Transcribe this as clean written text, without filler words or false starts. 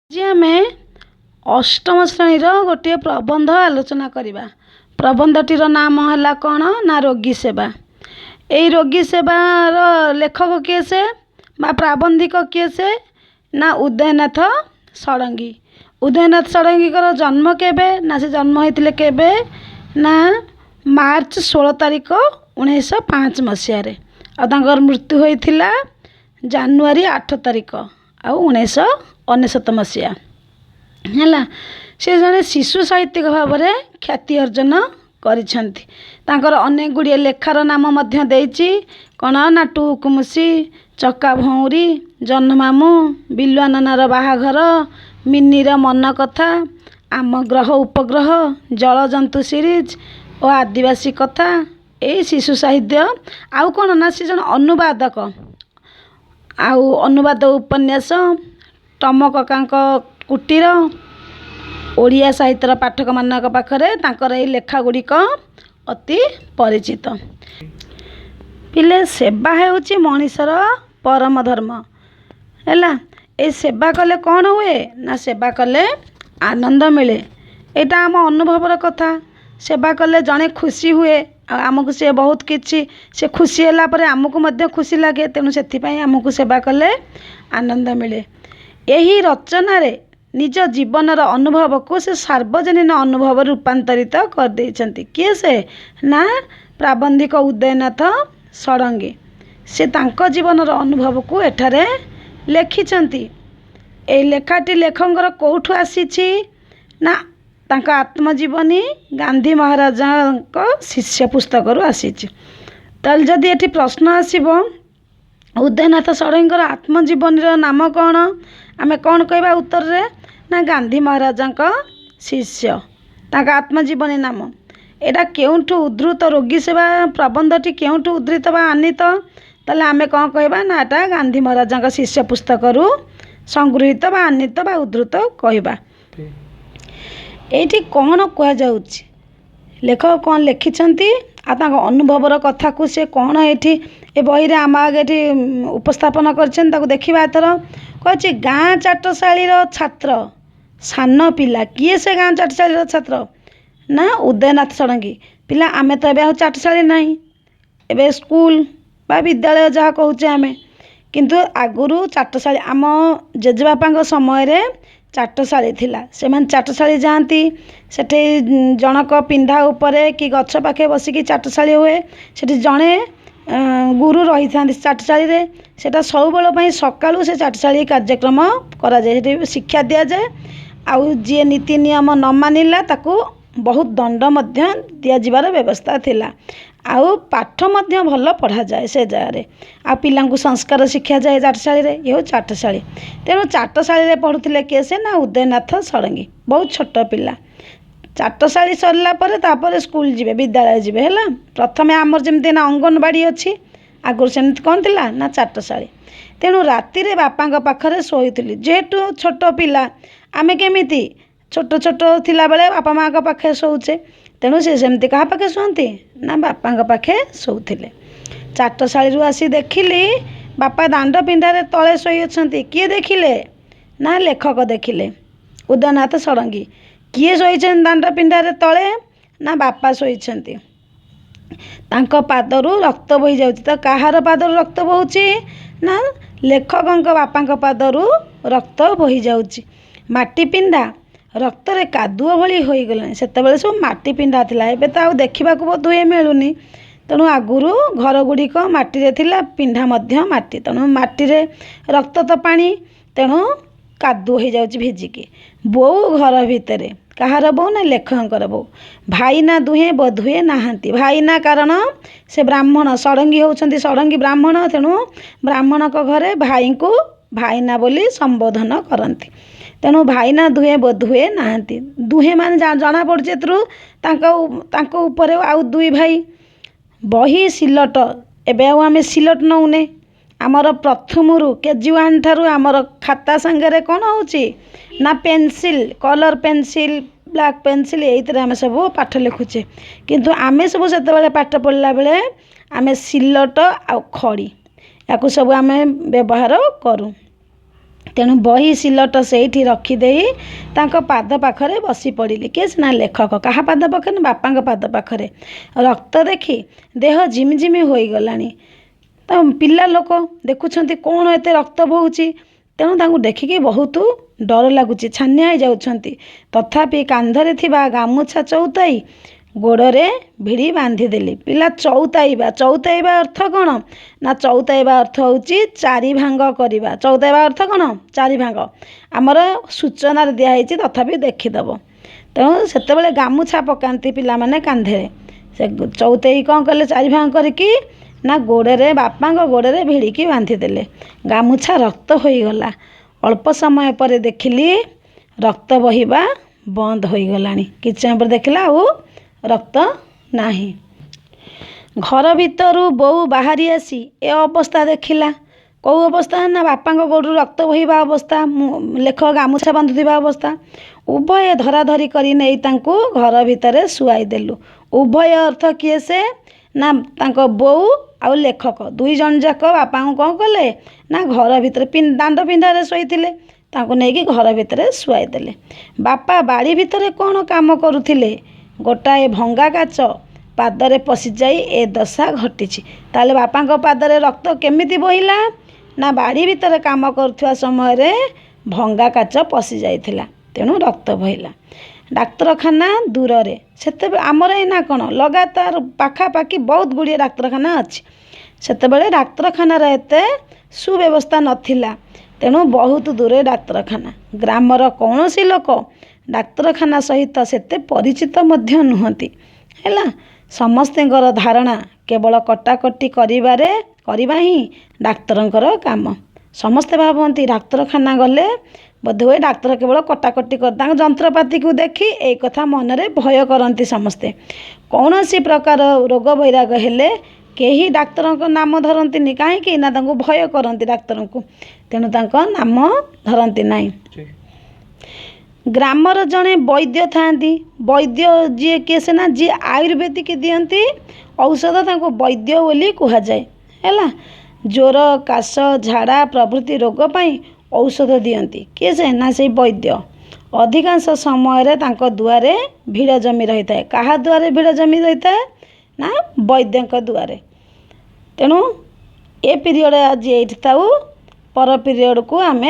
ଆଜି ଆମେ ଅଷ୍ଟମ ଶ୍ରେଣୀର ଗୋଟିଏ ପ୍ରବନ୍ଧ ଆଲୋଚନା କରିବା। ପ୍ରବନ୍ଧଟିର ନାମ ହେଲା କ'ଣ ନା ରୋଗୀ ସେବା। ଏଇ ରୋଗୀ ସେବାର ଲେଖକ କିଏ ସେ ବା ପ୍ରାବନ୍ଧିକ କିଏ ସେ ନା ଉଦୟନାଥ ଷଡ଼ଙ୍ଗୀ। ଉଦୟନାଥ ଷଡ଼ଙ୍ଗୀଙ୍କର ଜନ୍ମ କେବେ ନା ସେ ଜନ୍ମ ହୋଇଥିଲେ କେବେ ନା ମାର୍ଚ୍ଚ 16 ତାରିଖ 1905 ମସିହାରେ, ଆଉ ତାଙ୍କର ମୃତ୍ୟୁ ହୋଇଥିଲା ଜାନୁଆରୀ 8 ତାରିଖ ଆଉ 1999 ମସିହା ହେଲା। ସେ ଜଣେ ଶିଶୁ ସାହିତ୍ୟିକ ଭାବରେ ଖ୍ୟାତି ଅର୍ଜନ କରିଛନ୍ତି। ତାଙ୍କର ଅନେକ ଗୁଡ଼ିଏ ଲେଖାର ନାମ ମଧ୍ୟ ଦେଇଛି, କ'ଣ ନା ଟୁକୁମୁଷି, ଚକା ଭଉଁରୀ, ଜହ୍ନମାମୁଁ, ବିଲୁଆ ନନାର ବାହାଘର, ମିନିର ମନ କଥା, ଆମ ଗ୍ରହ ଉପଗ୍ରହ, ଜଳଜନ୍ତୁ ସିରିଜ୍ ଓ ଆଦିବାସୀ କଥା। ଏଇ ଶିଶୁ ସାହିତ୍ୟ। ଆଉ କ'ଣ ନା ସେ ଜଣେ ଅନୁବାଦକ, ଆଉ ଅନୁବାଦ ଉପନ୍ୟାସ ଟମକକାଙ୍କ କୁଟୀର। ଓଡ଼ିଆ ସାହିତ୍ୟର ପାଠକମାନଙ୍କ ପାଖରେ ତାଙ୍କର ଏଇ ଲେଖା ଗୁଡ଼ିକ ଅତି ପରିଚିତ। ପିଲେ, ସେବା ହେଉଛି ମଣିଷର ପରମ ଧର୍ମ ହେଲା। ଏ ସେବା କଲେ କ'ଣ ହୁଏ ନା ସେବା କଲେ ଆନନ୍ଦ ମିଳେ। ଏଇଟା ଆମ ଅନୁଭବର କଥା। ସେବା କଲେ ଜଣେ ଖୁସି ହୁଏ, ଆଉ ଆମକୁ ସେ ବହୁତ କିଛି, ସେ ଖୁସି ହେଲା ପରେ ଆମକୁ ମଧ୍ୟ ଖୁସି ଲାଗେ। ତେଣୁ ସେଥିପାଇଁ ଆମକୁ ସେବା କଲେ ଆନନ୍ଦ ମିଳେ। ଏହି ରଚନାରେ ନିଜ ଜୀବନର ଅନୁଭବକୁ ସେ ସାର୍ବଜନୀନ ଅନୁଭବରେ ରୂପାନ୍ତରିତ କରିଦେଇଛନ୍ତି। କିଏ ସେ ନା ପ୍ରାବନ୍ଧିକ ଉଦୟନାଥ ଷଡ଼ଙ୍ଗୀ। ସେ ତାଙ୍କ ଜୀବନର ଅନୁଭବକୁ ଏଠାରେ ଲେଖିଛନ୍ତି। ଏଇ ଲେଖାଟି ଲେଖକଙ୍କର କେଉଁଠୁ ଆସିଛି ନା ତାଙ୍କ ଆତ୍ମଜୀବନୀ ଗାନ୍ଧୀ ମହାରାଜାଙ୍କ ଶିଷ୍ୟ ପୁସ୍ତକରୁ ଆସିଛି। ତାହେଲେ ଯଦି ଏଠି ପ୍ରଶ୍ନ ଆସିବ, ଉଦୟନାଥ ଷଡ଼ଙ୍ଗୀଙ୍କର ଆତ୍ମଜୀବନୀର ନାମ କ'ଣ, ଆମେ କ'ଣ କହିବା ଉତ୍ତରରେ ନା ଗାନ୍ଧୀ ମହାରାଜାଙ୍କ ଶିଷ୍ୟ ତାଙ୍କ ଆତ୍ମଜୀବନୀ ନାମ। ଏଇଟା କେଉଁଠୁ ଉଦ୍ଧୃତ? ରୋଗୀ ସେବା ପ୍ରବନ୍ଧଟି କେଉଁଠୁ ଉଦ୍ଧୃତ ବା ଆନିତ? ତାହେଲେ ଆମେ କ'ଣ କହିବା ନା ଏଟା ଗାନ୍ଧୀ ମହାରାଜାଙ୍କ ଶିଷ୍ୟ ପୁସ୍ତକରୁ ସଂଗୃହୀତ ବା ଆନିତ ବା ଉଦ୍ଧୃତ କହିବା। ଏଇଠି କ'ଣ କୁହାଯାଉଛି, ଲେଖକ କ'ଣ ଲେଖିଛନ୍ତି ଆଉ ତାଙ୍କ ଅନୁଭବର କଥାକୁ ସେ କ'ଣ ଏଇଠି ଏ ବହିରେ ଆମ ଆଗେ ଏଠି ଉପସ୍ଥାପନ କରିଛନ୍ତି, ତାକୁ ଦେଖିବା ଏଥର। କହିଛି ଗାଁ ଚାଟଶାଳୀର ଛାତ୍ର, ସାନ ପିଲା। କିଏ ସେ ଗାଁ ଚାଟଶାଳୀର ଛାତ୍ର ନା ଉଦୟନାଥ ଷଡ଼ଙ୍ଗୀ। ପିଲା, ଆମେ ତ ଏବେ ଆଉ ଚାଟଶାଳୀ ନାହିଁ, ଏବେ ସ୍କୁଲ ବା ବିଦ୍ୟାଳୟ ଯାହା କହୁଛେ ଆମେ। କିନ୍ତୁ ଆଗରୁ ଚାଟଶାଳୀ, ଆମ ଜେଜେବାପାଙ୍କ ସମୟରେ ଚାଟଶାଳୀ ଥିଲା। ସେମାନେ ଚାଟଶାଳୀ ଯାଆନ୍ତି। ସେଠି ଜଣକ ପିଣ୍ଡା ଉପରେ କି ଗଛ ପାଖେ ବସିକି ଚାଟଶାଳୀ ହୁଏ। ସେଠି ଜଣେ ଗୁରୁ ରହିଥାନ୍ତି ଚାଟଶାଳୀରେ। ସେଇଟା ସବୁବେଳ ପାଇଁ ସକାଳୁ ସେ ଚାଟଶାଳୀ କାର୍ଯ୍ୟକ୍ରମ କରାଯାଏ। ସେଠି ଶିକ୍ଷା ଦିଆଯାଏ, ଆଉ ଯିଏ ନୀତି ନିୟମ ନ ମାନିଲା ତାକୁ ବହୁତ ଦଣ୍ଡ ମଧ୍ୟ ଦିଆଯିବାର ବ୍ୟବସ୍ଥା ଥିଲା। ଆଉ ପାଠ ମଧ୍ୟ ଭଲ ପଢ଼ାଯାଏ ସେ ଜାଗାରେ, ଆଉ ପିଲାଙ୍କୁ ସଂସ୍କାର ଶିଖାଯାଏ ଚାଟଶାଳୀରେ। ଇଏ ହେଉଛି ଚାଟଶାଳୀ। ତେଣୁ ଚାଟଶାଳୀରେ ପଢ଼ୁଥିଲେ କିଏ ସେ ନା ଉଦୟନାଥ ଷଡ଼ଙ୍ଗୀ, ବହୁତ ଛୋଟ ପିଲା। ଚାଟଶାଳୀ ସରିଲା ପରେ ତାପରେ ସ୍କୁଲ ଯିବେ, ବିଦ୍ୟାଳୟ ଯିବେ। ହେଲା, ପ୍ରଥମେ ଆମର ଯେମିତି ନା ଅଙ୍ଗନବାଡ଼ି ଅଛି, ଆଗରୁ ସେମିତି କ'ଣ ଥିଲା ନା ଚାଟଶାଳୀ। ତେଣୁ ରାତିରେ ବାପାଙ୍କ ପାଖରେ ଶୋଇଥିଲି। ଯେହେତୁ ଛୋଟ ପିଲା, ଆମେ କେମିତି ଛୋଟ ଛୋଟ ଥିଲାବେଳେ ବାପା ମାଆଙ୍କ ପାଖରେ ଶୋଉଛେ, ତେଣୁ ସେ ସେମିତି କାହା ପାଖେ ଶୁଅନ୍ତି ନା ବାପାଙ୍କ ପାଖେ ଶୋଉଥିଲେ। ଚାଟଶାଳୀରୁ ଆସି ଦେଖିଲି ବାପା ଦାଣ୍ଡ ପିଣ୍ଡାରେ ତଳେ ଶୋଇଅଛନ୍ତି। କିଏ ଦେଖିଲେ ନା ଲେଖକ ଦେଖିଲେ, ଉଦୟନାଥ ଷଡ଼ଙ୍ଗୀ। କିଏ ଶୋଇଛନ୍ତି ଦାଣ୍ଡ ପିଣ୍ଡାରେ ତଳେ ନା ବାପା ଶୋଇଛନ୍ତି। ତାଙ୍କ ପାଦରୁ ରକ୍ତ ବୋହିଯାଉଛି। ତ କାହାର ପାଦରୁ ରକ୍ତ ବୋହୁଛି ନା ଲେଖକଙ୍କ ବାପାଙ୍କ ପାଦରୁ ରକ୍ତ ବୋହିଯାଉଛି। ମାଟି ପିଣ୍ଡା ରକ୍ତରେ କାଦୁଅ ଭଳି ହୋଇଗଲାଣି। ସେତେବେଳେ ସବୁ ମାଟି ପିଣ୍ଡା ଥିଲା, ଏବେ ତ ଆଉ ଦେଖିବାକୁ ବୋଧହୁଏ ମିଳୁନି। ତେଣୁ ଆଗରୁ ଘର ଗୁଡ଼ିକ ମାଟିରେ ଥିଲା, ପିଣ୍ଡା ମଧ୍ୟ ମାଟି। ତେଣୁ ମାଟିରେ ରକ୍ତ ତ ପାଣି, ତେଣୁ କାଦୁଅ ହେଇଯାଉଛି ଭିଜିକି। ବୋଉ ଘର ଭିତରେ। କାହାର ବୋଉ ନା ଲେଖକଙ୍କର ବୋଉ। ଭାଇନା ଦୁହେଁ ବୋଧହୁଏ ନାହାନ୍ତି। ଭାଇନା କାରଣ ସେ ବ୍ରାହ୍ମଣ, ଷଡ଼ଙ୍ଗୀ ହେଉଛନ୍ତି ଷଡ଼ଙ୍ଗୀ ବ୍ରାହ୍ମଣ। ତେଣୁ ବ୍ରାହ୍ମଣଙ୍କ ଘରେ ଭାଇଙ୍କୁ ଭାଇନା ବୋଲି ସମ୍ବୋଧନ କରନ୍ତି। ତେଣୁ ଭାଇନା ଦୁହେଁ ବୋଧହୁଏ ନାହାନ୍ତି। ଦୁହେଁ ମାନେ ଜଣାପଡ଼ୁଛି ଏଥିରୁ ତାଙ୍କ ଉପରେ ଆଉ ଦୁଇ ଭାଇ। ବହି ସିଲଟ, ଏବେ ଆଉ ଆମେ ସିଲଟ ନେଉନେ। ଆମର ପ୍ରଥମରୁ KG 1 ଠାରୁ ଆମର ଖାତା ସାଙ୍ଗରେ କ'ଣ ହେଉଛି ନା pencil, colour pencil, black pencil, ଏଇଥିରେ ଆମେ ସବୁ ପାଠ ଲେଖୁଛେ। କିନ୍ତୁ ଆମେ ସବୁ ସେତେବେଳେ ପାଠ ପଢ଼ିଲା ବେଳେ ଆମେ ସିଲଟ ଆଉ ଖଡ଼ି ୟାକୁ ସବୁ ଆମେ ବ୍ୟବହାର କରୁ। ତେଣୁ ବହି ସିଲଟ ସେଇଠି ରଖିଦେଇ ତାଙ୍କ ପାଦ ପାଖରେ ବସି ପଡ଼ିଲି। କିଏ ସେ? ନା ଲେଖକ। କାହା ପାଦ ପାଖରେ? ନା ବାପାଙ୍କ ପାଦ ପାଖରେ। ରକ୍ତ ଦେଖି ଦେହ ଝିମିଝିମି ହୋଇଗଲାଣି। ତ ପିଲା ଲୋକ ଦେଖୁଛନ୍ତି କ'ଣ ଏତେ ରକ୍ତ ବୋହୁଛି, ତେଣୁ ତାଙ୍କୁ ଦେଖିକି ବହୁତ ଡର ଲାଗୁଛି, ଛାନିଆ ହେଇଯାଉଛନ୍ତି। ତଥାପି କାନ୍ଧରେ ଥିବା ଗାମୁଛା ଚଉତାଇ ଗୋଡ଼ରେ ଭିଡ଼ି ବାନ୍ଧିଦେଲି। ପିଲା, ଚଉତାଇବା, ଚଉତାଇବା ଅର୍ଥ କ'ଣ? ନା ଚଉତାଇବା ଅର୍ଥ ହେଉଛି ଚାରି ଭାଙ୍ଗ କରିବା। ଚଉତାଇବା ଅର୍ଥ କ'ଣ? ଚାରି ଭାଙ୍ଗ। ଆମର ସୂଚନାରେ ଦିଆହେଇଛି, ତଥାପି ଦେଖିଦେବ। ତେଣୁ ସେତେବେଳେ ଗାମୁଛା ପକାନ୍ତି ପିଲାମାନେ କାନ୍ଧରେ। ସେ ଚଉତେଇ କ'ଣ କଲେ? ଚାରି ଭାଙ୍ଗ କରିକି ନା ଗୋଡ଼ରେ, ବାପାଙ୍କ ଗୋଡ଼ରେ ଭିଡ଼ିକି ବାନ୍ଧିଦେଲେ। ଗାମୁଛା ରକ୍ତ ହୋଇଗଲା। ଅଳ୍ପ ସମୟ ପରେ ଦେଖିଲି ରକ୍ତ ବହିବା ବନ୍ଦ ହୋଇଗଲାଣି। କିଛି ସମୟ ପରେ ଦେଖିଲା ଆଉ ରକ୍ତ ନାହିଁ। ଘର ଭିତରୁ ବୋଉ ବାହାରି ଆସି ଏ ଅବସ୍ଥା ଦେଖିଲା। କେଉଁ ଅବସ୍ଥା? ନା ବାପାଙ୍କ ଗୋଡ଼ରୁ ରକ୍ତ ବୋହିବା ଅବସ୍ଥା, ମୁଁ ଲେଖକ ଗାମୁଛା ବାନ୍ଧୁଥିବା ଅବସ୍ଥା। ଉଭୟ ଧରାଧରି କରି ନେଇ ତାଙ୍କୁ ଘର ଭିତରେ ଶୁଆଇ ଦେଲୁ। ଉଭୟ ଅର୍ଥ କିଏ ସେ? ନା ତାଙ୍କ ବୋଉ ଆଉ ଲେଖକ ଦୁଇ ଜଣ ଯାକ ବାପାଙ୍କୁ କ'ଣ କଲେ? ନା ଘର ଭିତରେ, ଦାଣ୍ଡ ପିଣ୍ଡାରେ ଶୋଇଥିଲେ, ତାଙ୍କୁ ନେଇକି ଘର ଭିତରେ ଶୁଆଇ ଦେଲେ। ବାପା ବାଡ଼ି ଭିତରେ କ'ଣ କାମ କରୁଥିଲେ। ଗୋଟାଏ ଭଙ୍ଗା କାଚ ପାଦରେ ପଶିଯାଇ ଏ ଦଶା ଘଟିଛି। ତାହେଲେ ବାପାଙ୍କ ପାଦରେ ରକ୍ତ କେମିତି ବୋହିଲା? ନା ବାଡ଼ି ଭିତରେ କାମ କରୁଥିବା ସମୟରେ ଭଙ୍ଗା କାଚ ପଶି ଯାଇଥିଲା, ତେଣୁ ରକ୍ତ ବୋହିଲା। ଡାକ୍ତରଖାନା ଦୂରରେ। ସେତେବେଳେ ଆମର ଏଇନା କ'ଣ ଲଗାତାର ପାଖାପାଖି ବହୁତ ଗୁଡ଼ିଏ ଡାକ୍ତରଖାନା ଅଛି, ସେତେବେଳେ ଡାକ୍ତରଖାନାର ଏତେ ସୁବ୍ୟବସ୍ଥା ନଥିଲା। ତେଣୁ ବହୁତ ଦୂରେ ଡାକ୍ତରଖାନା। ଗ୍ରାମର କୌଣସି ଲୋକ ଡାକ୍ତରଖାନା ସହିତ ସେତେ ପରିଚିତ ମଧ୍ୟ ନୁହନ୍ତି। ହେଲା, ସମସ୍ତଙ୍କର ଧାରଣା କେବଳ କଟାକଟି କରିବାରେ କରିବା ହିଁ ଡାକ୍ତରଙ୍କର କାମ। ସମସ୍ତେ ଭାବନ୍ତି ଡାକ୍ତରଖାନା ଗଲେ ବୋଧହୁଏ ଡାକ୍ତର କେବଳ କଟାକଟି କରି, ତାଙ୍କ ଯନ୍ତ୍ରପାତିକୁ ଦେଖି ଏଇ କଥା ମନରେ ଭୟ କରନ୍ତି ସମସ୍ତେ। କୌଣସି ପ୍ରକାର ରୋଗ ବୈରାଗ ହେଲେ କେହି ଡାକ୍ତରଙ୍କ ନାମ ଧରନ୍ତିନି। କାହିଁକି? ନା ତାଙ୍କୁ ଭୟ କରନ୍ତି ଡାକ୍ତରଙ୍କୁ, ତେଣୁ ତାଙ୍କ ନାମ ଧରନ୍ତି ନାହିଁ। ଗ୍ରାମର ଜଣେ ବୈଦ୍ୟ ଥାଆନ୍ତି। ବୈଦ୍ୟ ଯିଏ କିଏ ସେ? ନା ଯିଏ ଆୟୁର୍ବେଦିକ ଦିଅନ୍ତି ଔଷଧ, ତାଙ୍କୁ ବୈଦ୍ୟ ବୋଲି କୁହାଯାଏ। ହେଲା, ଜ୍ୱର, କାଶ, ଝାଡ଼ା ପ୍ରଭୃତି ରୋଗ ପାଇଁ ଔଷଧ ଦିଅନ୍ତି। କିଏ ସେ? ନା ସେଇ ବୈଦ୍ୟ। ଅଧିକାଂଶ ସମୟରେ ତାଙ୍କ ଦୁଆରେ ଭିଡ଼ ଜମି ରହିଥାଏ। କାହା ଦୁଆରେ ଭିଡ଼ ଜମି ରହିଥାଏ? ନା ବୈଦ୍ୟଙ୍କ ଦୁଆରେ। ତେଣୁ ଏ ପିରିୟଡ଼ ଆଜି ଏଇଠି ଥାଉ, ପର ପିରିୟଡ଼କୁ ଆମେ